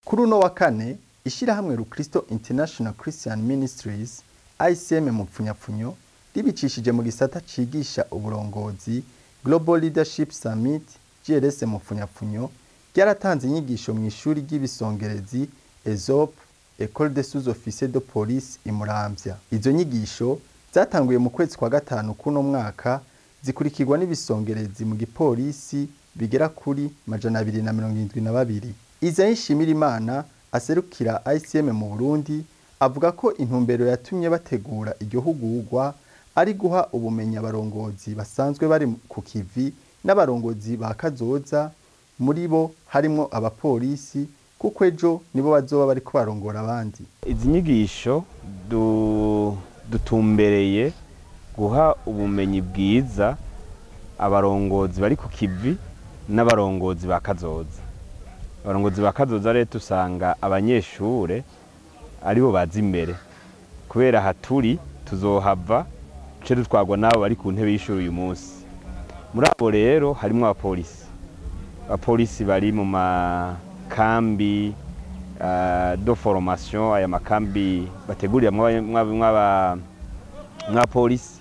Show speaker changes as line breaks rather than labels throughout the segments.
Kuri uno wa kane, ishirahamwe Rukristo International Christian Ministries, ICM mu pfunyapfunyo, ribicishije mu gisata cigisha uburongozi Global Leadership Summit, GLS mu pfunyapfunyo, ryaratanze inyigisho mu ishuri ry'ibisongerezi ESOP, Ecole des sous-officiers de police i Muramvya. Izo nyigisho zatanguye mu kwezi kwa gatanu kuno mwaka, zikurikirwa n'ibisongerezi mu gipolisi bigera kuri 272. Isaie Nshimirimana aserukira ICM mu Burundi avuga ko intumbero yatumye bategura iryo hugurwa ari guha ubumenyi abarongozi basanzwe bari ku kivi n'abarongozi ba kazoza, muri bo harimwo abapolisi, kuko ejo nibo bazoba bariko barongora abandi.
Izi nyigisho dutumbereye guha ubumenyi bwiza abarongozi bari ku kivi n'abarongozi ba kazoza. Abarongozi ba kazoza rero usanga abanyeshure aribo baza imbere, kubera aha turi tuzohava duce dutwarwa n'abo bari ku ntebe y'ishuri uyu munsi. Muri abo rero harimwo abapolisi. Abapolisi bari mu makambi de formation, aya makambi bateguriramwo mw'abapolisi.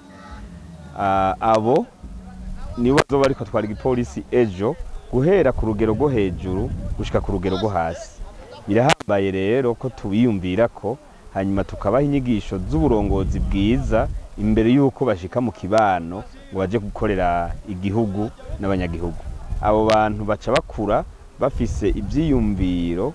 Abo nibo bazoba bariko batwara igipolisi ejo, guhera ku rugero rwo hejuru gushika ku rugero rwo hasi. Birahambaye rero ko tubiyumvira ko hanyuma tukabaha inyigisho z'uburongozi bwiza imbere y'uko bashika mu kibano ngo baje gukorera igihugu n'abanyagihugu. Abo bantu baca bakura bafise ivyiyumviro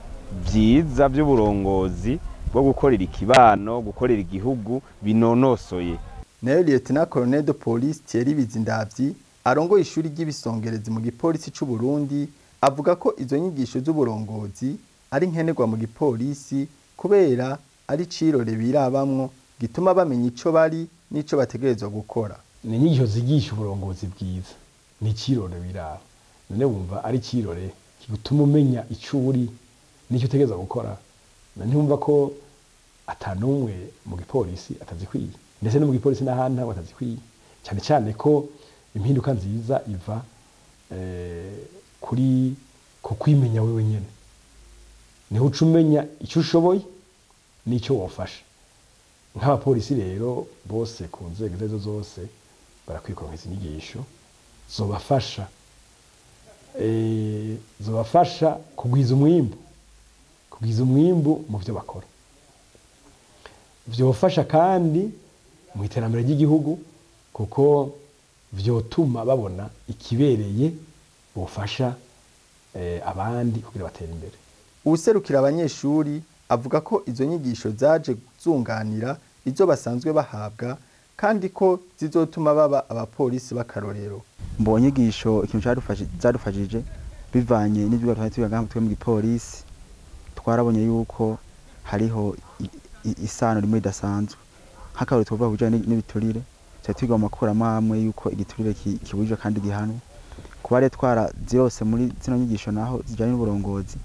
vyiza vy'uburongozi bwo gukorera ikibano, gukorera igihugu binonosoye.
Nayo Lieutenant Colonel de Police Thierry Bizindavyi arongoye ishuri ry'ibisongerezi mu gipolisi c'u Burundi avuga ko izo nyigisho z'uburongozi ari nkenerwa mu gipolisi, kubera ari cirore birabamwo gituma bamenya ico bari n'ico bategerezwa gukora.
Ni inyigisho zigisha uburongozi bwiza, ni icirore biraba. None wumva ari icirore kigutuma umenya ico uri n'icyo utegerezwa gukora. Ntiwumva ko atanumwe mu gipolisi atazikwiye, ndetse no mu gipolisi n'ahandi ntabwo atazikwiye, cyane cyane ko impinduka nziza iva kuri ku kwimenya wewe nyene. Niho uca umenya icyo ushoboye n'icyo wofasha. Nk'abapolisi rero bose ku nzego izo arizo zose barakwiye kuronka izi nyigisho zobafasha kugwiza umwimbu mu byo bakora. Vyofasha kandi mu iterambere ry'igihugu, kuko vyotuma babona ikibereye bofasha abandi kugira batere imbere.
Uwuserukira abanyeshuri avuga ko izo nyigisho zaje zunganira izo basanzwe bahabwa, kandi ko zizotuma baba abapolisi b'akarorero.
Mbo nyigisho ikintu zadufashije bivanye n'ivyigwa twari twiga ngaha mu gipolisi, twarabonye yuko hariho isano rimwe ridasanzwe. Nk'akarorero twovuga ku bijanye n'ibiturire, twari twiga mu makuru amwe yuko igiturire kibujijwe kandi gihanwa. Kuba rero twarazirose muri zino nyigisho naho zijanye n'uburongozi,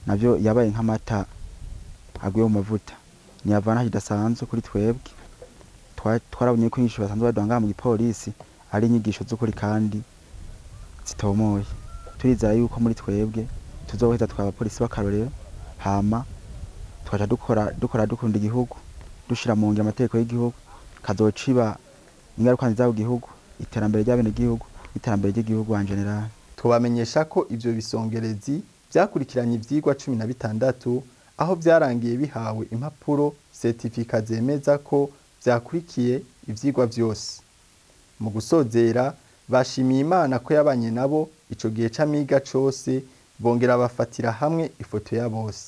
navyo yabaye nk'amata aguye mu mavuta, ni avantage idasanzwe kuri twebwe. Twarabonye ko inyigisho basanzwe baduha ngaha mu gipolisi ari inyigisho z'ukuri kandi zitomoye. Turizera yuko muri twebwe tuzoheza twaba abapolisi b'akarorero, hama tukaja dukora dukunda igihugu, dushira mu ngiro amategeko y'igihugu, kazociba ingaruka nziza ku gihugu, iterambere ry'abenegihugu, iterambere ry'igihugu en general.
Tubamenyesha ko ivyo bisongerezi vyakurikiranye ivyigwa 16, aho vyarangiye bihawe impapuro certificat zemeza ko vyakurikiye ivyigwa vyose. Mu gusozera bashimiye Imana ko yabanye nabo ico gihe c'amiga cose, bongera bafatira hamwe ifoto ya bose.